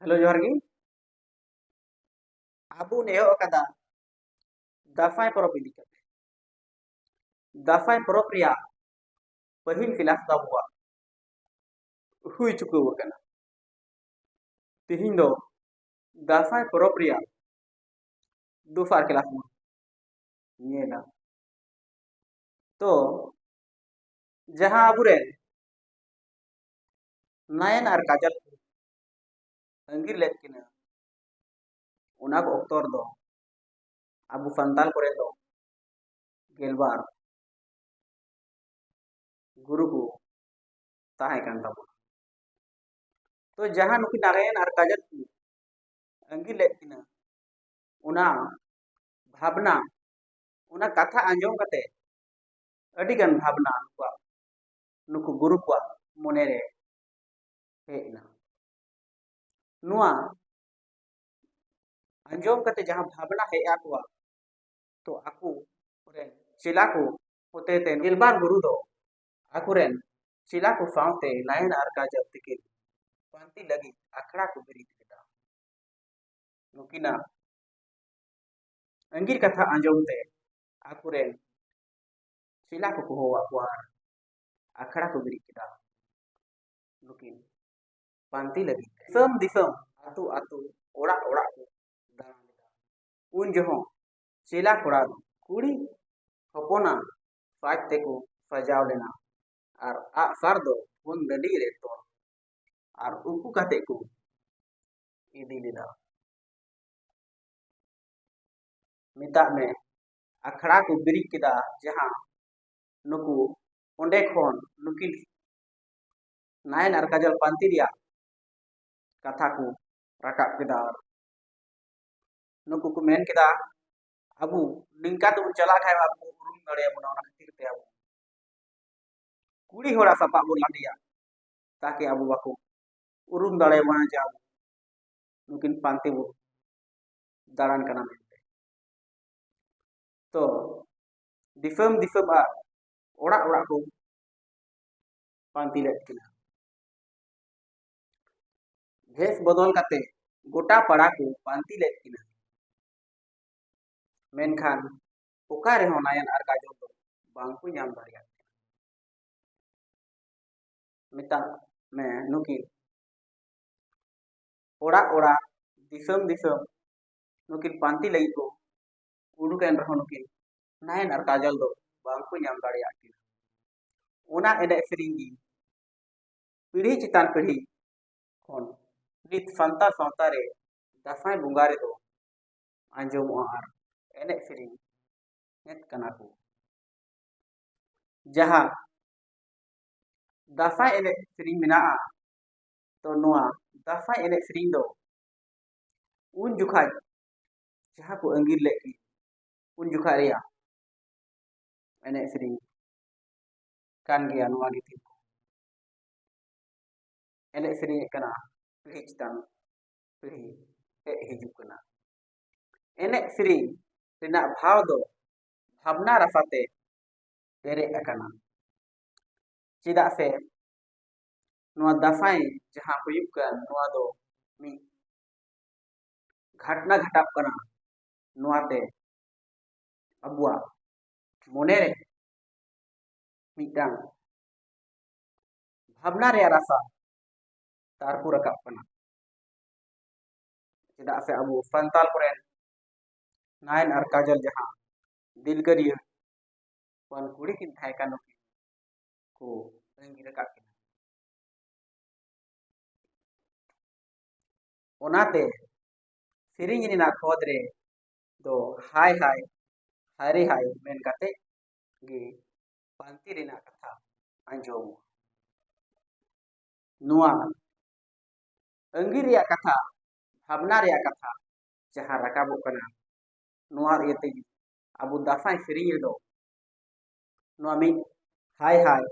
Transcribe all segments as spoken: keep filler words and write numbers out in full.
Hello, ᱡᱚᱦᱟᱨ ᱜᱮ᱾ ᱟᱵᱚ ᱵᱚᱱ ᱮᱦᱚᱵ ᱟᱠᱟᱫᱟ ᱫᱟᱸᱥᱟᱭ ᱯᱚᱨᱚᱵᱽ ᱤᱫᱤ ᱠᱟᱛᱮ᱾ ᱫᱟᱸᱥᱟᱭ ᱯᱚᱨᱚᱵᱽ ᱨᱮᱭᱟᱜ ᱯᱟᱹᱦᱤᱞ ᱠᱞᱟᱥ ᱫᱚ ᱟᱵᱚᱣᱟᱜ ᱦᱩᱭ ᱪᱩᱠᱟᱹᱣ ᱟᱠᱟᱱᱟ᱾ ᱛᱮᱦᱮᱧ ᱫᱚ ᱫᱟᱸᱥᱟᱭ ᱯᱚᱨᱚᱵᱽ ᱨᱮᱭᱟᱜ ᱫᱚᱥᱟᱨ ᱠᱞᱟᱥ ᱵᱚᱱ ᱧᱮᱞᱟ᱾ ᱛᱚ, ᱡᱟᱦᱟᱸ ᱟᱵᱚᱨᱮᱱ ᱱᱟᱭᱚᱱ ᱟᱨ ᱠᱟᱡᱚᱞ ᱠᱚ ᱟᱹᱜᱤᱨ ᱞᱮᱫ ᱠᱤᱱᱟ, ᱚᱱᱟ ᱠᱚ ᱚᱠᱛᱚ ᱨᱮᱫᱚ ᱟᱵᱚ ᱥᱟᱱᱛᱟᱲ ᱠᱚᱨᱮ ᱫᱚ ᱜᱮᱞᱵᱟᱨ ᱜᱩᱨᱩ ᱠᱚ ᱛᱟᱦᱮᱸ ᱠᱟᱱ ᱛᱟᱵᱚᱱᱟ᱾ ᱛᱚ, ᱡᱟᱦᱟᱸ ᱱᱩᱠᱤᱱ ᱱᱟᱨᱟᱭᱚᱱ ᱟᱨ ᱠᱟᱡᱚᱞ ᱠᱤᱱ ᱟᱹᱜᱤᱨ ᱞᱮᱫ ᱠᱤᱱᱟ, ᱚᱱᱟ ᱵᱷᱟᱵᱽᱱᱟ, ᱚᱱᱟ ᱠᱟᱛᱷᱟ ᱟᱸᱡᱚᱢ ᱠᱟᱛᱮ ᱟᱹᱰᱤ ᱜᱟᱱ ᱵᱷᱟᱵᱽᱱᱟ ᱱᱩᱠᱩᱣᱟᱜ, ᱱᱩᱠᱩ ᱜᱩᱨᱩ ᱠᱚᱣᱟᱜ ᱢᱚᱱᱮ ᱨᱮ ᱦᱮᱡ ᱮᱱᱟ᱾ ᱱᱚᱣᱟ ᱟᱸᱡᱚᱢ ᱠᱟᱛᱮ ᱡᱟᱦᱟᱸ ᱵᱷᱟᱵᱽᱱᱟ ᱦᱮᱡ ᱟᱠᱚᱣᱟ, ᱛᱚ ᱟᱠᱚ ᱨᱮᱱ ᱪᱮᱞᱟ ᱠᱚ ᱦᱚᱛᱮᱛᱮ ᱜᱮᱞᱵᱟᱨ ᱜᱩᱨᱩ ᱫᱚ ᱟᱠᱚᱨᱮᱱ ᱪᱮᱞᱟ ᱠᱚ ᱥᱟᱶᱛᱮ ᱱᱟᱭᱚᱱ ᱟᱨ ᱠᱟᱡᱚᱞ ᱛᱤᱠᱤᱱ ᱯᱟᱱᱛᱮ ᱞᱟᱹᱜᱤᱫ ᱟᱠᱷᱲᱟ ᱠᱚ ᱵᱮᱨᱮᱫ ᱞᱮᱫᱟ᱾ ᱱᱩᱠᱤᱱᱟᱜ ᱟᱸᱜᱤᱨ ᱠᱟᱛᱷᱟ ᱟᱸᱡᱚᱢ ᱛᱮ ᱟᱠᱚᱨᱮᱱ ᱪᱮᱞᱟ ᱠᱚᱠᱚ ᱦᱚᱦᱚᱣᱟᱫ ᱠᱚᱣᱟ ᱟᱨ ᱟᱠᱷᱲᱟ ᱠᱚ ᱵᱮᱨᱮᱫ ᱠᱮᱫᱟ᱾ ᱱᱩᱠᱤᱱ ᱯᱟᱱᱛᱮ ᱞᱟᱹᱜᱤᱫ ᱛᱮ ᱫᱤᱥᱚᱢ ᱫᱤᱥᱚᱢ, ᱟᱹᱛᱩ ᱟᱹᱛᱩ, ᱚᱲᱟᱜ ᱚᱲᱟᱜ ᱠᱚ ᱫᱟᱬᱟ ᱞᱮᱫᱟ᱾ ᱩᱱ ᱡᱚᱦᱚᱜ ᱪᱮᱞᱟ ᱠᱚᱲᱟ ᱫᱚ ᱠᱩᱲᱤ ᱦᱚᱯᱚᱱᱟᱜ ᱥᱟᱡᱽ ᱛᱮᱠᱚ ᱥᱟᱡᱟᱣ ᱞᱮᱱᱟ ᱟᱨ ᱟᱜᱼᱥᱟᱨ ᱫᱚ ᱵᱚᱱ ᱰᱟᱹᱰᱤ ᱨᱮ ᱛᱚᱞ ᱟᱨ ᱩᱠᱩ ᱠᱟᱛᱮ ᱠᱚ ᱤᱫᱤ ᱞᱮᱫᱟ᱾ ᱢᱮᱛᱟᱜ ᱢᱮ, ᱟᱠᱷᱲᱟ ᱠᱚ ᱵᱮᱨᱮᱫ ᱠᱮᱫᱟ, ᱡᱟᱦᱟᱸ ᱱᱩᱠᱩ ᱚᱸᱰᱮ ᱠᱷᱚᱱ ᱱᱩᱠᱤᱱ ᱱᱟᱭᱚᱱ ᱟᱨ ᱠᱟᱡᱚᱞ ᱯᱟᱱᱛᱮ ᱨᱮᱭᱟᱜ ᱠᱟᱛᱷᱟ ᱠᱚ ᱨᱟᱠᱟᱵ ᱠᱮᱫᱟ᱾ ᱟᱨ ᱱᱩᱠᱩ ᱠᱚ ᱢᱮᱱ ᱠᱮᱫᱟ, ᱟᱵᱚ ᱱᱤᱝᱠᱟ ᱛᱮᱵᱚᱱ ᱪᱟᱞᱟᱜ ᱠᱷᱟᱱ ᱟᱵᱚ ᱩᱨᱩᱢ ᱫᱟᱲᱮᱭᱟᱵᱚᱱᱟ, ᱚᱱᱟ ᱠᱷᱟᱹᱛᱤᱨ ᱛᱮ ᱟᱵᱚ ᱠᱩᱲᱤ ᱦᱚᱲᱟᱜ ᱥᱟᱯᱟᱵ ᱵᱚᱱ ᱞᱟᱫᱮᱭᱟ, ᱛᱟᱠᱤ ᱟᱵᱚ ᱵᱟᱠᱚ ᱩᱨᱩᱢ ᱫᱟᱲᱮᱭᱟᱵᱚᱱᱟ ᱡᱮ ᱟᱵᱚ ᱱᱩᱠᱤᱱ ᱯᱟᱱᱛᱮ ᱵᱚ ᱫᱟᱬᱟᱱ ᱠᱟᱱᱟ ᱢᱮᱱᱛᱮ᱾ ᱛᱚ, ᱫᱤᱥᱚᱢ ᱫᱤᱥᱚᱢ ᱟᱨ ᱚᱲᱟᱜ ᱚᱲᱟᱜ ᱠᱚ ᱯᱟᱱᱛᱮ ᱞᱮᱫ ᱠᱤᱱᱟ᱾ ᱵᱷᱮᱥ ᱵᱚᱫᱚᱞ ᱠᱟᱛᱮ ᱜᱚᱴᱟ ᱯᱟᱲᱟ ᱠᱚ ᱯᱟᱱᱛᱮ ᱞᱮᱫ ᱠᱤᱱᱟ᱾ ᱢᱮᱱᱠᱷᱟᱱ ᱚᱠᱟ ᱨᱮᱦᱚᱸ ᱱᱟᱭᱚᱱ ᱟᱨ ᱠᱟᱡᱚᱞ ᱫᱚ ᱵᱟᱝ ᱠᱚ ᱧᱟᱢ ᱫᱟᱲᱮᱭᱟᱫ ᱠᱤᱱᱟ᱾ ᱢᱮᱛᱟᱜ ᱢᱮ, ᱱᱩᱠᱤᱱ ᱚᱲᱟᱜ ᱚᱲᱟᱜ, ᱫᱤᱥᱚᱢ ᱫᱤᱥᱚᱢ ᱱᱩᱠᱤᱱ ᱯᱟᱱᱛᱮ ᱞᱟᱹᱜᱤᱫ ᱠᱚ ᱩᱰᱩᱠ ᱮᱱ ᱨᱮᱦᱚᱸ ᱱᱩᱠᱤᱱ ᱱᱟᱭᱚᱱ ᱟᱨ ᱠᱟᱡᱚᱞ ᱫᱚ ᱵᱟᱝ ᱠᱚ ᱧᱟᱢ ᱫᱟᱲᱮᱭᱟᱜ ᱠᱤᱱᱟ᱾ ᱚᱱᱟ ᱮᱱᱮᱡ ᱥᱮᱨᱮᱧ ᱜᱮ ᱯᱤᱲᱦᱤ ᱪᱮᱛᱟᱱ ᱯᱤᱲᱦᱤ ᱠᱷᱚᱱ ᱱᱤᱛ ᱥᱟᱱᱛᱟᱲ ᱥᱟᱶᱛᱟ ᱨᱮ ᱫᱟᱸᱥᱟᱭ ᱵᱚᱸᱜᱟ ᱨᱮᱫᱚ ᱟᱸᱡᱚᱢᱚᱜᱼᱟ ᱟᱨ ᱮᱱᱮᱡ ᱥᱮᱨᱮᱧ ᱮᱫ ᱠᱟᱱᱟ ᱠᱚ᱾ ᱡᱟᱦᱟᱸ ᱫᱟᱸᱥᱟᱭ ᱮᱱᱮᱡ ᱥᱮᱨᱮᱧ ᱢᱮᱱᱟᱜᱼᱟ, ᱛᱚ ᱱᱚᱣᱟ ᱫᱟᱸᱥᱟᱭ ᱮᱱᱮᱡ ᱥᱮᱨᱮᱧ ᱫᱚ ᱩᱱ ᱡᱚᱠᱷᱟᱡ ᱡᱟᱦᱟᱸ ᱠᱚ ᱟᱸᱜᱤᱨ ᱞᱮᱫ ᱠᱤᱱ, ᱩᱱ ᱡᱚᱠᱷᱟᱡ ᱨᱮᱭᱟᱜ ᱮᱱᱮᱡ ᱥᱮᱨᱮᱧ ᱠᱟᱱ ᱜᱮᱭᱟ᱾ ᱱᱚᱣᱟ ᱜᱮ ᱛᱤᱱ ᱮᱱᱮᱡ ᱥᱮᱨᱮᱧᱮᱫ ᱠᱟᱱᱟ, ᱯᱤᱲᱦᱤ ᱪᱮᱛᱟᱱ ᱯᱤᱲᱦᱤ ᱦᱮᱡ ᱦᱤᱡᱩᱜ ᱠᱟᱱᱟ᱾ ᱮᱱᱮᱡ ᱥᱮᱨᱮᱧ ᱨᱮᱱᱟᱜ ᱵᱷᱟᱣ ᱫᱚ ᱵᱷᱟᱵᱽᱱᱟ ᱨᱟᱥᱟᱛᱮ ᱯᱮᱨᱮᱡ ᱟᱠᱟᱱᱟ᱾ ᱪᱮᱫᱟᱜ ᱥᱮ ᱱᱚᱣᱟ ᱫᱟᱸᱥᱟᱭ ᱡᱟᱦᱟᱸ ᱦᱩᱭᱩᱜ ᱠᱟᱱ, ᱱᱚᱣᱟ ᱫᱚ ᱢᱤᱫ ᱜᱷᱟᱴᱱᱟ ᱜᱷᱟᱴᱟᱜ ᱠᱟᱱᱟ᱾ ᱱᱚᱣᱟᱛᱮ ᱟᱵᱚᱣᱟᱜ ᱢᱚᱱᱮ ᱨᱮ ᱢᱤᱫᱴᱟᱝ ᱵᱷᱟᱵᱽᱱᱟ ᱨᱮᱭᱟᱜ ᱨᱟᱥᱟ ᱛᱟᱨᱠᱚ ᱨᱟᱠᱟᱵ ᱠᱟᱱᱟ᱾ ᱪᱮᱫᱟᱜ ᱥᱮ ᱟᱵᱚ ᱥᱟᱱᱛᱟᱲ ᱠᱚᱨᱮᱱ ᱱᱟᱭᱚᱱ ᱟᱨ ᱠᱟᱡᱚᱞ ᱡᱟᱦᱟᱸ ᱫᱤᱞᱜᱟᱹᱨᱤᱭᱟᱹ ᱠᱩᱲᱤ ᱠᱤᱱ ᱛᱟᱦᱮᱸ ᱠᱟᱱ, ᱱᱩᱠᱤᱱ ᱠᱚ ᱟᱹᱜᱤᱨ ᱟᱠᱟᱫ ᱠᱤᱱᱟ᱾ ᱚᱱᱟᱛᱮ ᱥᱮᱨᱮᱧ ᱨᱮᱱᱟᱜ ᱠᱷᱚᱫ ᱨᱮ ᱫᱚ ᱦᱟᱭ ᱦᱟᱭ, ᱦᱟᱭ ᱨᱮ ᱦᱟᱭ ᱢᱮᱱ ᱠᱟᱛᱮ ᱜᱮ ᱯᱟᱱᱛᱮ ᱨᱮᱱᱟᱜ ᱠᱟᱛᱷᱟ ᱟᱸᱡᱚᱢᱚᱜᱼᱟ᱾ ᱱᱚᱣᱟ ᱟᱹᱜᱤᱨ ᱨᱮᱭᱟᱜ ᱠᱟᱛᱷᱟ, ᱵᱷᱟᱵᱽᱱᱟ ᱨᱮᱭᱟᱜ ᱠᱟᱛᱷᱟ ᱡᱟᱦᱟᱸ ᱨᱟᱠᱟᱵᱚᱜ ᱠᱟᱱᱟ, ᱱᱚᱣᱟ ᱤᱭᱟᱹ ᱛᱮᱜᱮ ᱟᱵᱚ ᱫᱟᱸᱥᱟᱭ ᱥᱮᱨᱮᱧ ᱨᱮᱫᱚ ᱱᱚᱣᱟ ᱢᱤᱫ ᱦᱟᱭ ᱦᱟᱭ,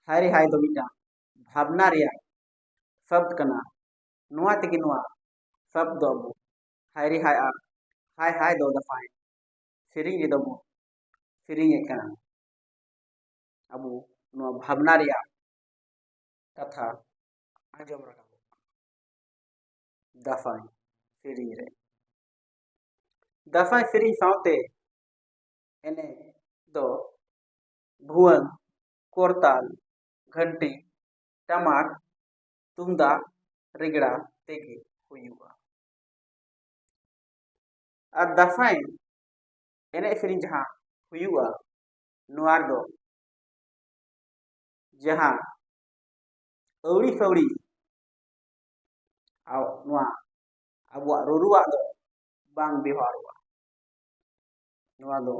ᱦᱟᱭ ᱨᱮ ᱦᱟᱭ ᱫᱚ ᱢᱤᱫᱴᱟᱝ ᱵᱷᱟᱵᱽᱱᱟ ᱨᱮᱭᱟᱜ ᱥᱟᱵᱫ ᱠᱟᱱᱟ᱾ ᱱᱚᱣᱟ ᱛᱮᱜᱮ ᱱᱚᱣᱟ ᱥᱟᱵᱫ ᱫᱚ ᱟᱵᱚ ᱦᱟᱭ ᱨᱮ ᱦᱟᱭ ᱟᱨ ᱦᱟᱭ ᱦᱟᱭ ᱫᱚ ᱫᱟᱸᱥᱟᱭ ᱥᱮᱨᱮᱧ ᱨᱮᱫᱚ ᱵᱚᱱ ᱥᱮᱨᱮᱧᱮᱫ ᱠᱟᱱᱟ᱾ ᱟᱵᱚ ᱱᱚᱣᱟ ᱵᱷᱟᱵᱽᱱᱟ ᱨᱮᱭᱟᱜ ᱠᱟᱛᱷᱟ ᱟᱸᱡᱚᱢ ᱨᱟᱠᱟᱵᱚᱜ ᱠᱟᱱᱟ᱾ ᱫᱟᱸᱥᱟᱭ ᱥᱮᱨᱮᱧ ᱨᱮ᱾ ᱫᱟᱸᱥᱟᱭ ᱥᱮᱨᱮᱧ ᱥᱟᱶᱛᱮ ᱮᱱᱮᱡ ᱫᱚ ᱵᱷᱩᱣᱟᱹᱝ, ᱠᱚᱨᱛᱟᱞ, ᱜᱷᱟᱹᱱᱴᱤ, ᱴᱟᱢᱟᱠ, ᱛᱩᱢᱫᱟᱜ, ᱨᱮᱜᱽᱲᱟ ᱛᱮᱜᱮ ᱦᱩᱭᱩᱜᱼᱟ᱾ ᱟᱨ ᱫᱟᱸᱥᱟᱭ ᱮᱱᱮᱡ ᱥᱮᱨᱮᱧ ᱡᱟᱦᱟᱸ ᱦᱩᱭᱩᱜᱼᱟ, ᱱᱚᱣᱟ ᱨᱮᱫᱚ ᱡᱟᱦᱟᱸ ᱟᱹᱣᱲᱤ ᱥᱟᱹᱣᱲᱤ, ᱟᱣ-, ᱱᱚᱣᱟ ᱟᱵᱚᱣᱟᱜ ᱨᱩᱨᱩᱣᱟᱜ ᱫᱚ ᱵᱟᱝ ᱵᱮᱣᱦᱟᱨᱚᱜᱼᱟ᱾ ᱱᱚᱣᱟ ᱫᱚ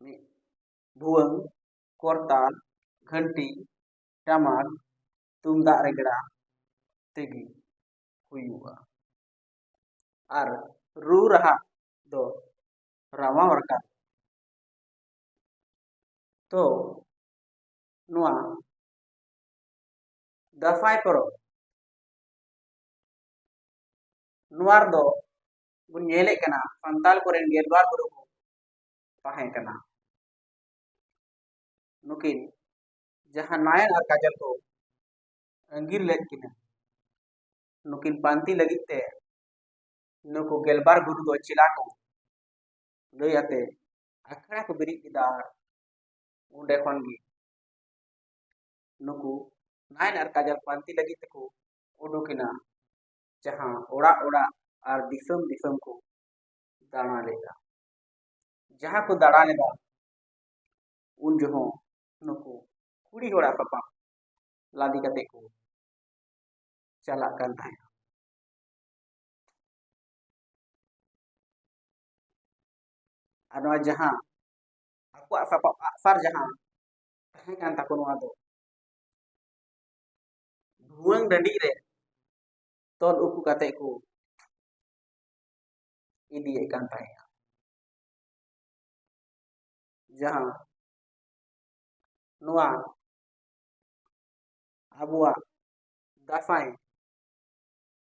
ᱢᱤᱫ ᱵᱷᱩᱣᱟᱹᱝ, ᱠᱚᱨᱛᱟᱞ, ᱜᱷᱟᱹᱱᱴᱤ, ᱴᱟᱢᱟᱠ, ᱛᱩᱢᱫᱟᱜ ᱨᱮᱜᱽᱲᱟ ᱛᱮᱜᱮ ᱦᱩᱭᱩᱜᱼᱟ᱾ ᱟᱨ ᱨᱩ ᱨᱟᱦᱟ ᱫᱚ ᱨᱟᱢᱟᱣ ᱨᱟᱠᱟᱵ᱾ ᱛᱚ ᱱᱚᱣᱟ ᱫᱟᱸᱥᱟᱭ ᱯᱚᱨᱚᱵᱽ, ᱱᱚᱣᱟ ᱨᱮᱫᱚ ᱵᱚᱱ ᱧᱮᱞᱮᱫ ᱠᱟᱱᱟ, ᱥᱟᱱᱛᱟᱲ ᱠᱚᱨᱮᱱ ᱜᱮᱞᱵᱟᱨ ᱵᱩᱨᱩ ᱠᱚ ᱛᱟᱦᱮᱸ ᱠᱟᱱᱟ᱾ ᱱᱩᱠᱤᱱ ᱡᱟᱦᱟᱸ ᱱᱟᱭᱚᱱ ᱟᱨ ᱠᱟᱡᱚᱞ ᱠᱚ ᱟᱹᱜᱤᱨ ᱞᱮᱫ ᱠᱤᱱᱟ, ᱱᱩᱠᱤᱱ ᱯᱟᱱᱛᱮ ᱞᱟᱹᱜᱤᱫ ᱛᱮ ᱱᱩᱠᱩ ᱜᱮᱞᱵᱟᱨ ᱜᱩᱨᱩ ᱫᱚ ᱪᱮᱞᱟ ᱠᱚ ᱞᱟᱹᱭ ᱟᱛᱮ ᱟᱠᱷᱲᱟ ᱠᱚ ᱵᱮᱨᱮᱫ ᱠᱮᱫᱟ᱾ ᱟᱨ ᱚᱸᱰᱮ ᱠᱷᱚᱱ ᱜᱮ ᱱᱩᱠᱩ ᱱᱟᱭᱚᱱ ᱟᱨ ᱠᱟᱡᱚᱞ ᱯᱟᱱᱛᱮ ᱞᱟᱹᱜᱤᱫ ᱛᱮᱠᱚ ᱩᱰᱩᱠ ᱮᱱᱟ, ᱡᱟᱦᱟᱸ ᱚᱲᱟᱜ ᱚᱲᱟᱜ ᱟᱨ ᱫᱤᱥᱚᱢ ᱫᱤᱥᱚᱢ ᱠᱚ ᱫᱟᱬᱟ ᱞᱮᱫᱟ᱾ ᱡᱟᱦᱟᱸ ᱠᱚ ᱫᱟᱬᱟ ᱞᱮᱫᱟ, ᱩᱱ ᱡᱚᱦᱚᱜ ᱱᱩᱠᱩ ᱠᱩᱲᱤ ᱦᱚᱲᱟᱜ ᱥᱟᱯᱟᱵ ᱞᱟᱫᱮ ᱠᱟᱛᱮ ᱠᱚ ᱪᱟᱞᱟᱜ ᱠᱟᱱ ᱛᱟᱦᱮᱸᱫ᱾ ᱟᱨ ᱱᱚᱣᱟ ᱡᱟᱦᱟᱸ ᱟᱠᱚᱣᱟᱜ ᱥᱟᱯᱟᱵ ᱟᱜᱼᱥᱟᱨ ᱡᱟᱦᱟᱸ ᱛᱟᱦᱮᱸ ᱠᱟᱱ ᱛᱟᱠᱚ, ᱱᱚᱣᱟ ᱫᱚ ᱵᱷᱩᱣᱟᱹᱝ ᱰᱟᱹᱰᱤ ᱨᱮ ᱛᱚᱞ ᱩᱠᱩ ᱠᱟᱛᱮ ᱠᱚ ᱤᱫᱤᱭᱮᱫ ᱠᱟᱱ ᱛᱟᱦᱮᱸᱫᱼᱟ᱾ ᱡᱟᱦᱟᱸ ᱱᱚᱣᱟ ᱟᱵᱚᱣᱟᱜ ᱫᱟᱸᱥᱟᱭ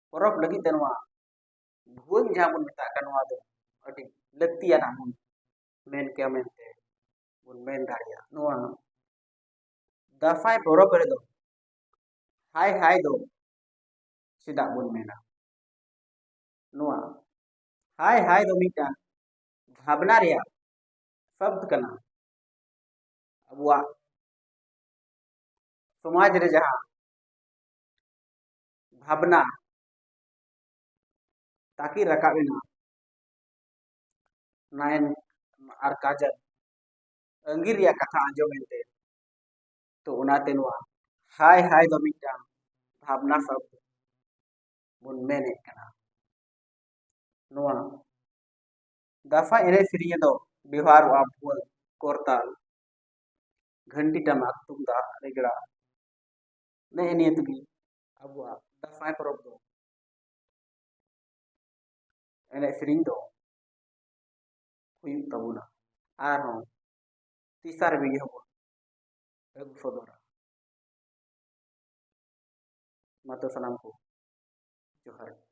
ᱯᱚᱨᱚᱵᱽ ᱞᱟᱹᱜᱤᱫ ᱛᱮ ᱱᱚᱣᱟ ᱵᱷᱩᱣᱟᱹᱝ ᱡᱟᱦᱟᱸ ᱵᱚᱱ ᱢᱮᱛᱟᱜ ᱠᱟᱱ, ᱱᱚᱣᱟ ᱫᱚ ᱟᱹᱰᱤ ᱞᱟᱹᱠᱛᱤᱭᱟᱱᱟᱜ ᱵᱚᱱ ᱢᱮᱱ ᱠᱮᱭᱟ ᱢᱮᱱᱛᱮ ᱵᱚᱱ ᱢᱮᱱ ᱫᱟᱲᱮᱭᱟᱜᱼᱟ᱾ ᱱᱚᱣᱟ ᱫᱟᱸᱥᱟᱭ ᱯᱚᱨᱚᱵᱽ ᱨᱮᱫᱚ ᱦᱟᱭ ᱦᱟᱭ ᱫᱚ ᱪᱮᱫᱟᱜ ᱵᱚᱱ ᱢᱮᱱᱟ? ᱱᱚᱣᱟ ᱦᱟᱭ ᱦᱟᱭ ᱫᱚ ᱢᱤᱫᱴᱟᱝ ᱵᱷᱟᱵᱽᱱᱟ ᱨᱮᱭᱟᱜ ᱥᱚᱵᱫ ᱠᱟᱱᱟ᱾ ᱟᱵᱚᱣᱟᱜ ᱥᱚᱢᱟᱡᱽ ᱨᱮ ᱡᱟᱦᱟᱸ ᱵᱷᱟᱵᱽᱱᱟ ᱛᱟᱹᱠᱤᱱ ᱨᱟᱠᱟᱵ ᱮᱱᱟ, ᱱᱟᱭᱚᱱ ᱟᱨ ᱠᱟᱡᱚᱞ ᱟᱹᱜᱤᱨ ᱨᱮᱭᱟᱜ ᱠᱟᱛᱷᱟ ᱟᱸᱡᱚᱢ ᱮᱱᱛᱮ, ᱛᱚ ᱚᱱᱟᱛᱮ ᱱᱚᱣᱟ ᱦᱟᱭ ᱦᱟᱭ ᱫᱚ ᱢᱤᱫᱴᱟᱝ ᱵᱷᱟᱵᱽᱱᱟ ᱥᱟᱶ ᱵᱚᱱ ᱢᱮᱱᱮᱫ ᱠᱟᱱᱟ᱾ ᱱᱚᱣᱟ ᱫᱟᱸᱥᱟᱭ ᱮᱱᱮᱡ ᱥᱮᱨᱮᱧ ᱨᱮᱫᱚ ᱵᱮᱣᱦᱟᱨᱚᱜᱼᱟ ᱵᱷᱩᱣᱟᱹᱝ, ᱠᱚᱨᱛᱟᱞ, ᱜᱷᱟᱹᱱᱴᱤ, ᱴᱟᱢᱟᱠ, ᱛᱩᱢᱫᱟᱜ, ᱨᱮᱜᱽᱲᱟ᱾ ᱱᱮᱜᱼᱮ ᱱᱤᱭᱟᱹ ᱛᱮᱜᱮ ᱟᱵᱚᱣᱟᱜ ᱫᱟᱸᱥᱟᱭ ᱯᱚᱨᱚᱵᱽ ᱫᱚ, ᱮᱱᱮᱡ ᱥᱮᱨᱮᱧ ᱫᱚ ᱦᱩᱭᱩᱜ ᱛᱟᱵᱚᱱᱟ᱾ ᱟᱨᱦᱚᱸ ᱛᱮᱥᱟᱨ video ᱵᱚᱱ ᱟᱹᱜᱩ ᱥᱚᱫᱚᱨᱟ᱾ ᱢᱟ ᱛᱚ ᱥᱟᱱᱟᱢ ᱠᱚ ᱡᱚᱦᱟᱨ ᱜᱮ᱾